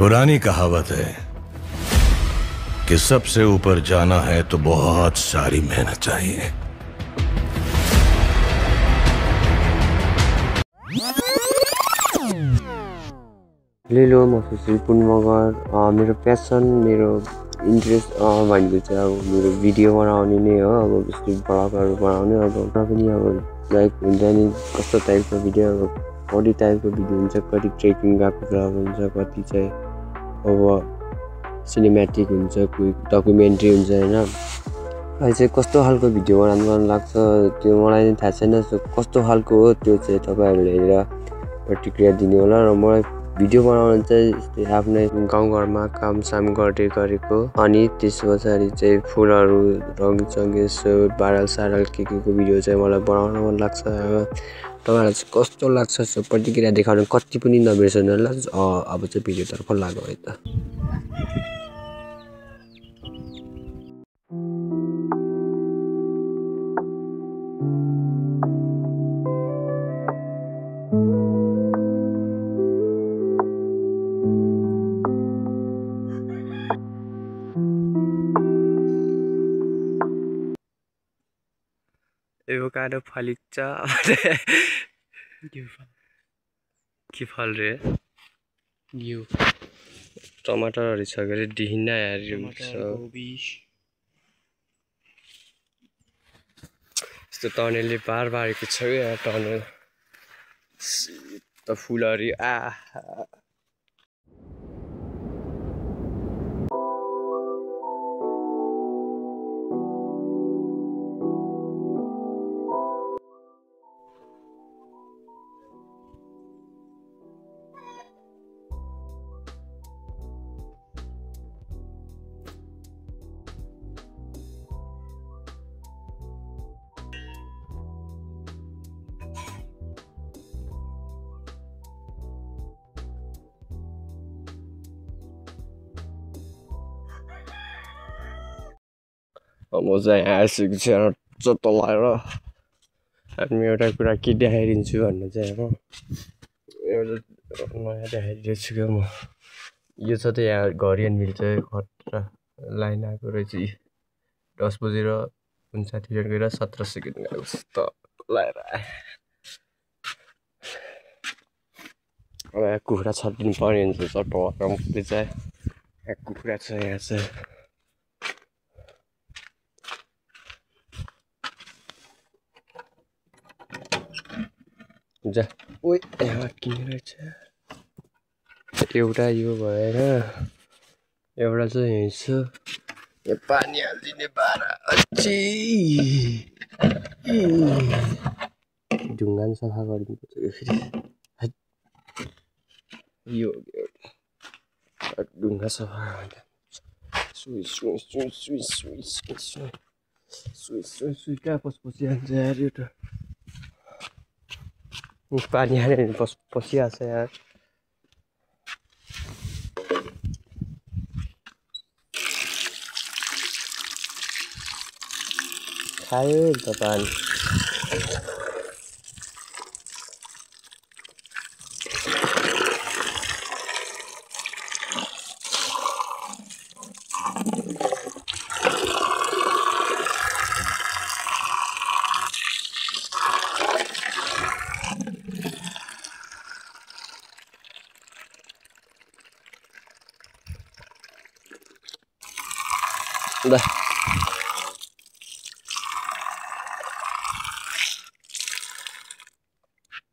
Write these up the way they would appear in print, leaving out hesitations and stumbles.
पुरानी कहावत है कि सबसे ऊपर जाना है तो बहुत सारी मेहनत चाहिए। हेलो म सुशील पुन मगर मेरो प्यासन मेरो इन्ट्रेस्ट भनेको चाहिँ अब मेरो भिडियो बनाउने नै हो। अब जस्तै ब्लगहरू बनाउने अब पनि अब लाइक हुन्छ नि कस्तो टाइपको भिडियो अब कति टाइपको भिडियो हुन्छ, कति ट्रेकिङ गएको ब्लग हुन्छ, कति चाहिँ अब सिनेमेटिक हुन्छ, कोही डकुमेन्ट्री हुन्छ होइन। अहिले चाहिँ कस्तो खालको भिडियो बनाउनु मन लाग्छ त्यो मलाई नै थाहा छैन। कस्तो खालको हो त्यो चाहिँ तपाईँहरूले हेरेर प्रतिक्रिया दिनु होला। र मलाई भिडियो बनाउन चाहिँ यस्तै आफ्नै गाउँघरमा कामसाम गर्दै गरेको अनि त्यस पछाडि चाहिँ फुलहरू रङचङ्गे सुट बारल सारल के को भिडियो चाहिँ मलाई बनाउन मन लाग्छ। तपाईँहरूलाई चाहिँ कस्तो लाग्छ प्रतिक्रिया देखाउनु कति पनि नबिर्सनु होला। अब चाहिँ भिडियोतर्फ लागौँ है त। एभोकाडो फलिन्छ के फल रे यो टमाटरहरू छ के अरे डिहिना यस्तो टनेलले पार पारेको छ क्या टनेल त फुलहरू म चाहिँ आइसकेको छु चत्तो लगाएर। अनि एउटा कुरा के देखाइदिन्छु भन्नु चाहिँ अब एउटा नयाँ देखाइदिएको छु क्या म। यो छ त यहाँ घरियान मिल चाहिँ खतरा लाइन आएको रहेछ। 10 बजेर 59 मिनट गएर 17 सेकेन्ड गएको जस्तो लगाएर आएँ। अब यहाँ कुखुरा छरिदिनु पर्ने हुन्छ चट्टो लगाएर चाहिँ यहाँ कुखुरा छ यहाँ चाहिँ जा ओइ यहाँ किने रहेछ। एउटा यो भएर एउटा चाहिँ यहीँ छ। यहाँ पानी हालिदिने बारा अझै ढुङ्गा पनि सफा गरिदिनु पर्छ कि फेरि यो ढुङ्गा सफा सुई कहाँ पसिहाल्छ यार यो त पानी हाल्यो भने पसिहाल्छ यार। खायो नि त पानी ल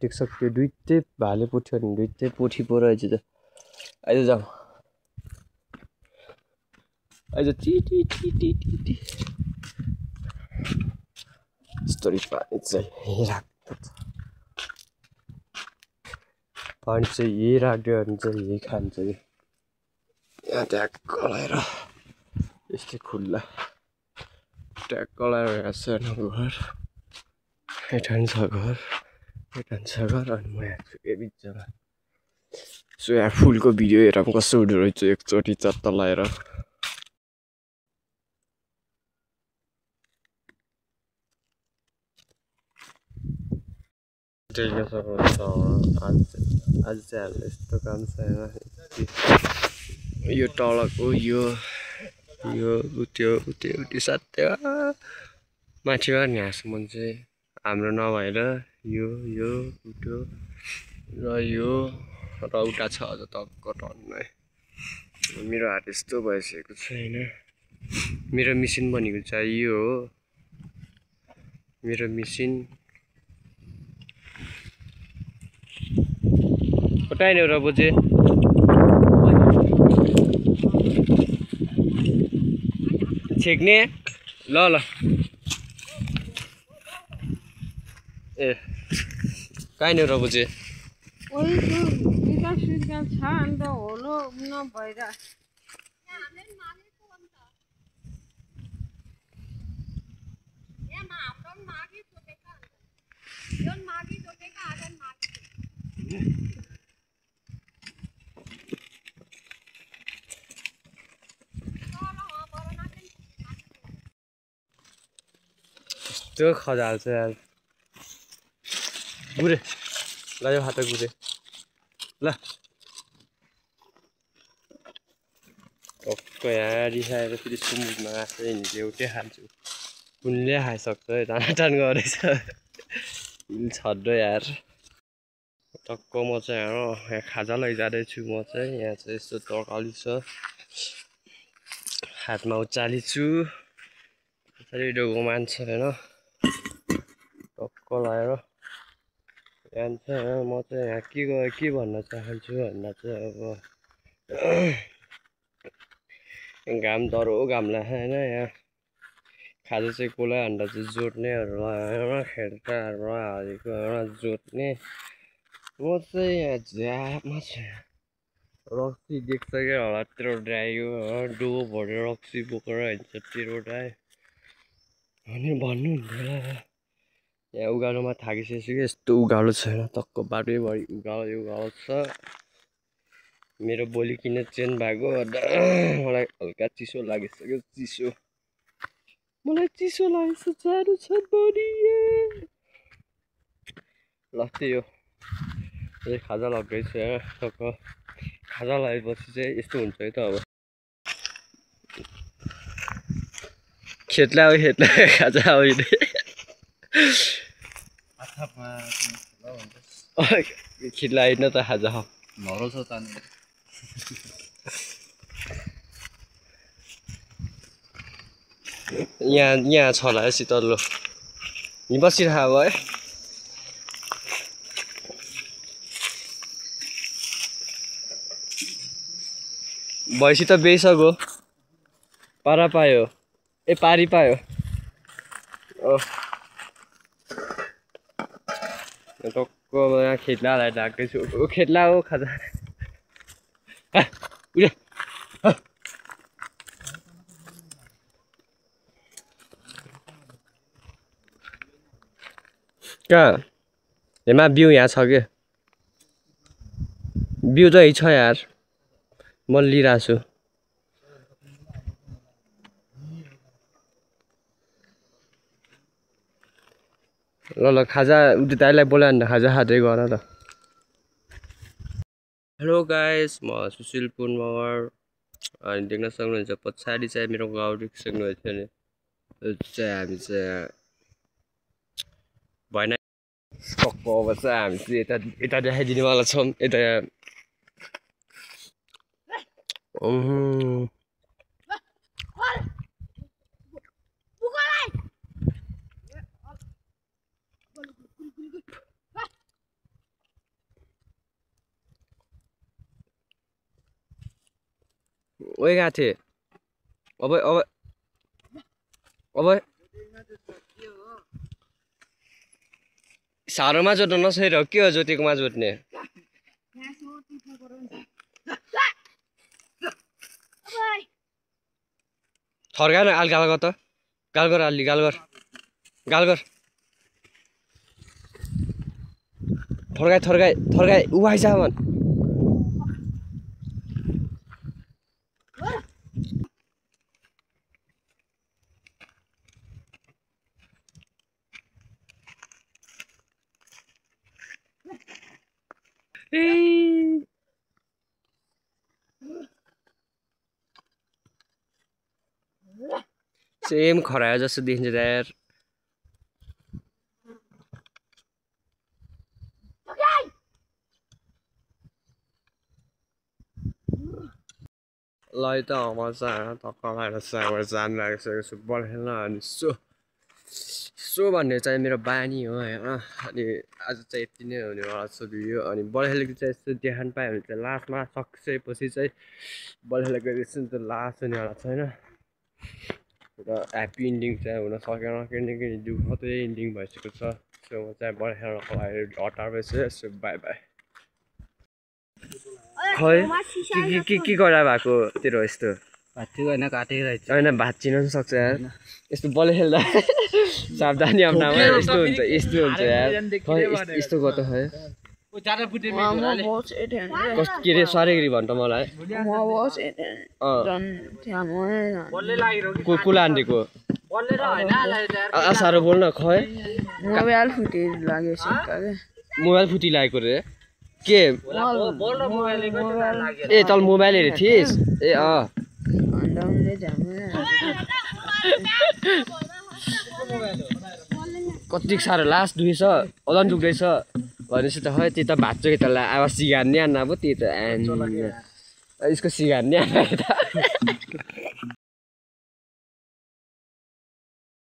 देख्छ त्यो दुइटै भाले पुठ्यो भने दुइटै पोथी पो रहेछ त। आइज जाऊ आइज टी स्टोरी पानी चाहिँ यहीँ राख्नु छ। पानी चाहिँ यहीँ राख्यो भने चाहिँ यहीँ खान्छ कि यहाँ ट्याक्क लगाएर यस्तै खुल्ला ट्याक्क लगाएर यहाँ सानो घर यता छ घर यता छ घर अनि म यहाँ छु ए बिचमा। सो यहाँ फुलको भिडियो हेरेर कस्तो हुँदो रहेछ एकचोटि चत्त लगाएर। आज चाहिँ हाम्रो यस्तो काम छैन। यो तलको यो उत्यो सत्य माथिबाट घाँसमुन चाहिँ हाम्रो नभएर यो उठ्यो र यो र उता छ अझ टक्क टन्नै मेरो हात यस्तो भइसकेको छ होइन मेरो मिसिन भनेको चाहिँ यो हो मेरो मिसिन कतै नि र बुझे छेक्ने ल ए काहीँ नि र बुझे ओइ त्यो विकास छ अन्त होलो नभएर त्यो खजाल छ यार गुरे ल यो हात गुरे ल टक्क यहाँ रिसाएर फेरि सुमुदमा आएको हिँड्छ एउटै खान्छु कुनले खाइसक्छ है टान गरेछ छड्ड यार टक्क म चाहिँ यहाँ खाजा लैजाँदैछु म चाहिँ यहाँ चाहिँ यस्तो तरकारी छ हातमा उचाली छु त्यसरी डोगो मान्छ होइन टक्क लगाएर जान्छ म चाहिँ यहाँ के भन्न चाहन्छु भन्दा चाहिँ अब घाम डह्रो घाम लाग्छ होइन यहाँ खाजा चाहिँ कसलाई भन्दा चाहिँ जोत्नेहरूलाई खेड्काहरू हालेको जोत्ने म चाहिँ यहाँ झ्यापमा छु रक्सी देख्छ क्या होला तेरो ड्राइयो डोबो भरेर रक्सी बोकेर हिँड्छ तेरो ड्राई अनि भन्नु हुन्थ्यो यहाँ उकालोमा थाकिसकेछु कि यस्तो उकालो छैन टक्क बाटैभरि उकालो छ मेरो बोली किन चेन्ज भएको भन्दा मलाई हल्का चिसो लागिसक्यो मलाई चिसो लागेको साह्रो छ बडी ल त्यही हो खाजा लाग्दैछ टक्क खाजा लगाएपछि चाहिँ यस्तो हुन्छ है त अब खेतला खाजा होइन खिला होइन त खाजा नरो छ तान्नु यहाँ छ होला है शीतल नि बसिरहेको है भैँसी त बेइसक्यो पारा पायो ए पारी पायो टक्क यहाँ खेतलालाई ढाक्दैछु खेतला हो खाजा कहाँ हेमा बिउ यहाँ छ क्या बिउ त यही छ यार म लिइरहेको छु ल खाजा उति दाइलाई बोलायो भने खाजा खाँदै गर ल हेलो गाइस म सुशील पुन मगर अनि देख्न सक्नुहुन्छ पछाडि चाहिँ मेरो गाउँ देख्न सक्नुहुन्छ नि चाहिँ हामी चाहिँ भएन टक्क अब चाहिँ हामी चाहिँ यता देखाइदिनेवाला छौँ यता ओइ गएको थिएँ अब साह्रोमा जोत्न नसकेर के हो जोतेकोमा जोत्ने थर्का न गाल गर त गाल गर अलि गाल गर थर्काइ ऊ आइज भन् सेम खरायो जस्तो देखिन्छ यार ल त मजा आयो तक्कबाट साइबर जान लागिसकेको छु बल खेल्न अनि सो भन्ने चाहिँ मेरो बानी हो होइन अनि आज चाहिँ यति नै हुनेवाला छ भिडियो अनि बल खेलेको चाहिँ यस्तो देखान पायो भने चाहिँ लास्टमा सकिसकेपछि चाहिँ बल खेलेको चाहिँ लास्ट हुनेवाला छैन र ह्याप्पी इन्डिङ चाहिँ हुन सकेन किनकि दुःखदै इन्डिङ भइसकेको छ सो म चाहिँ बल खेल्नको लागि हतार भइसक्यो सो बाई बाई खै के गरा भएको तेरो यस्तो भाँच्चिएको होइन काटेको रहेछ होइन भाँच्चिन पनि सक्छ यार यस्तो बल खेल्दा सावधानी अप्नाउनु यस्तो हुन्छ यार खै यस्तो गर्दा खै के अरे सरेगरी भन् त मलाई को लान्डेको साह्रो बोल्न खै मोबाइल फुटिलागेको रे के ए तल मोबाइल हेरे थिइस् ए कति साह्रो लास्ट दुखेछ अझन दुख्दैछ भनेपछि त खै त्यो त भाँच्छ कि तँलाई अब सिगार्ने आन्न अब त्यही त यसको सिगार्ने आन्न